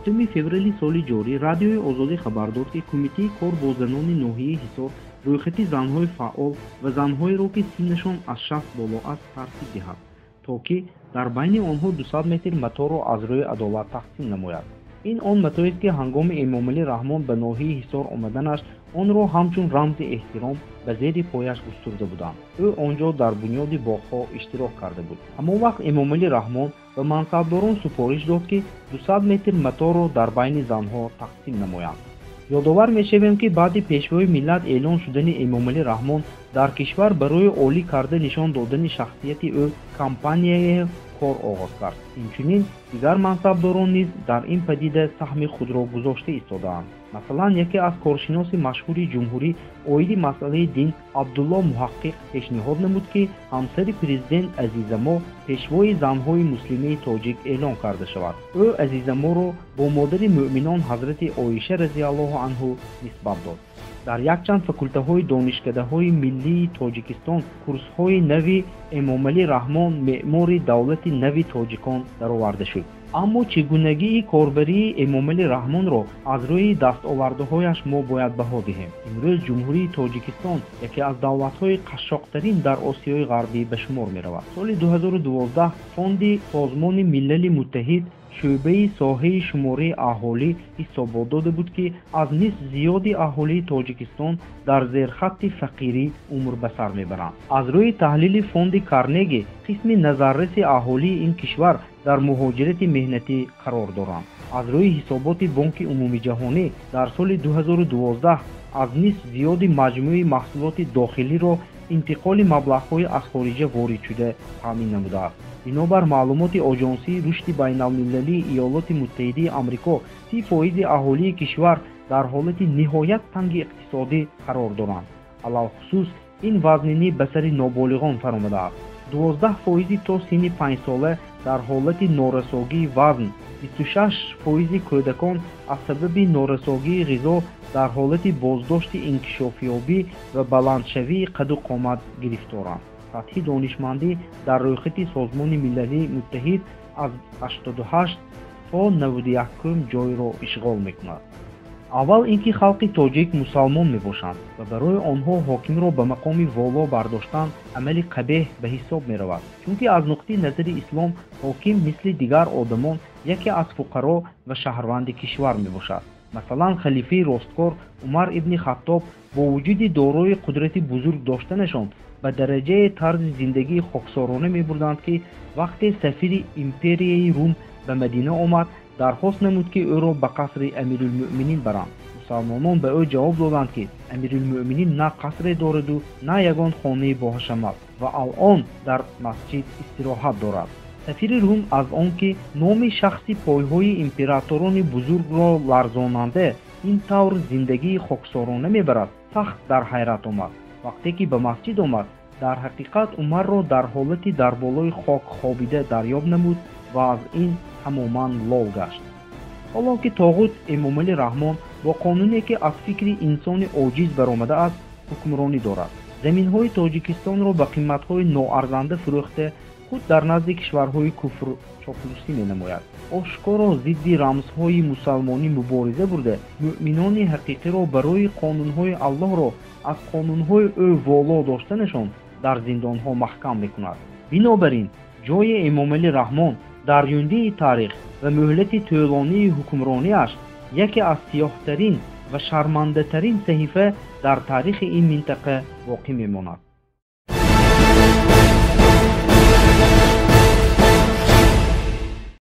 7 феврали соли ҷорӣ Радиои Озодӣ хабар дод, ки Кумитаи кор бо занони ноҳияи Ҳисор рӯйхати занҳои фаъол ва занҳоеро, ки синнашон аз 60 боло аст, тартиб диҳад, то ки дар байни онҳо 200 метр маторо аз рӯи адолат тақсим намояд. Ин он матоест, ки ҳангоми Эмомалӣ Раҳмон ба ноҳияи Ҳисор омаданаш онро ҳамчун рамзи эҳтиром ба зери пояш густурда буданд. Ӯ он ҷо дар бунёди боғҳо иштирок карда буд. Ҳамон вақт Эмомалӣ Раҳмон ба мансабдорон супориш дод, ки 200 метр маторо дар байни занҳо тақсим намоянд. Ёдовар мешавем, ки баъди Пешвои миллат эълон шудани Эмомалӣ Раҳмон дар кишвар барои олӣ карда нишон додани шахсияти ӯ кампанияе кор оғоз кард. Инчунин дигар мансабдорон низ дар ин падида саҳми худро гузошта истодаанд. Масалан, яке аз коршиноси машҳури ҷумҳурӣ оиди масъалаи дин Абдулло Муҳаққиқ пешниҳод намуд, ки ҳамсари президент Азизамо пешвои занҳои муслимаи тоҷик эълон карда шавад. Ӯ Азизаморо бо модари мӯъминон ҳазрати Оиша разиаллоҳу анҳу нисбат дод. Дар якчанд факултаҳои донишкадаҳои миллии Тоҷикистон курсҳои нави Эмомалӣ Раҳмон меъмори давлати нави тоҷикон дароварда шуд. Аммо чӣ гунагии корбарии Эмомалӣ Раҳмонро аз рӯи дастовардаҳояш мо бояд баҳо диҳем. Имрӯз Ҷумҳурии Тоҷикистон яке аз давлатҳои қашшоқтарин дар Осиёи Ғарбӣ ба шумор меравад. Соли 2012 Фонди Созмони Милали Муттаҳид шӯъбаи соҳаи шумораи аҳолӣ ҳисобот дода буд, ки аз нисф зиёди аҳолии Тоҷикистон дар зерхатти фақирӣ умр ба сар мебаранд. Аз рӯи таҳлили Фонди Карнеги, қисми назарраси аҳолии ин кишвар дар муҳоҷирати меҳнатӣ қарор доранд. Аз рӯи ҳисоботи Бонки Умумиҷаҳонӣ, дар соли 2012 аз нисф зиёди маҷмӯи маҳсулоти дохилиро интиқоли маблағҳои аз хориҷа воридшуда таъмин намудааст. Бинобар маълумоти Оҷонсии рушди байналмилалии Иёлоти Муттаҳидаи Амрико, 30 фоизи аҳолии кишвар дар ҳолати ниҳоят танги иқтисодӣ қарор доранд. Алалхусус ин вазнинӣ ба сари ноболиғон фаромадааст. 12 фоизи то синни 5-сола дар ҳолати норасогии вазн, 26 фоизи кӯдакон аз сабаби норасогии ғизо дар ҳолати боздошти инкишофёбӣ ва баландшавии қаду қомат гирифторанд. Сатҳи донишмандӣ дар рӯйхати Созмони Милали Муттаҳид аз 88 то 91 ҷойро ишғол мекунад. Аввал ин ки халқи тоҷик мусалмон мебошанд ва барои онҳо ҳокимро ба мақоми воло бардоштан амали қабеҳ ба ҳисоб меравад, чунки аз нуқтаи назари ислом ҳоким мисли дигар одамон яке аз фуқаро ва шаҳрванди кишвар мебошад. Масалан, халифаи росткор Умар ибни Хаттоб бо вуҷуди дорои қудрати бузург доштанашон ба дараҷаи тарзи зиндагии хоксорона мебурданд, ки вақте сафири империяи Рум ба Мадина омад, дархост намуд, ки ӯро ба қасри Амирулмӯъминин баранд. Мусалмонон ба ӯ ҷавоб доданд, ки Амирулмӯъминин на қасре дораду, на ягон хонаи боҳашамат ва алъон дар масҷид истироҳат дорад. Сафири Рум аз он ки номи шахси пойҳои императорони бузургро ларзонанда ин тавр зиндагии хоксорона мебарад, сахт дар ҳайрат омад. Вақте ки ба масҷид омад, дар ҳақиқат Умарро дар ҳолати дар болои хок хобида дарёб намуд ва аз ин тамоман лол гашт. Ҳоло ки тоғут Эмомалӣ Раҳмон бо қонуне, ки аз фикри инсони оҷиз баромадааст, ҳукмронӣ дорад, заминҳои Тоҷикистонро ба қиматҳои ноарзанда фурӯхта, худ дар назди кишварҳои куфр чоплусӣ менамояд, ошкоро зидди рамзҳои мусалмонӣ мубориза бурда, мӯъминони ҳақиқиро барои қонунҳои Аллоҳро аз қонунҳои ӯ воло доштанашон дар зиндонҳо маҳкам мекунад. Бинобар ин, ҷои Эмомалӣ Раҳмон дар юндии таърих ва муҳлати тӯлонии ҳукмрониаш яке аз сиёҳтарин ва шармандатарин саҳифа дар таърихи ин минтақа боқӣ мемонад.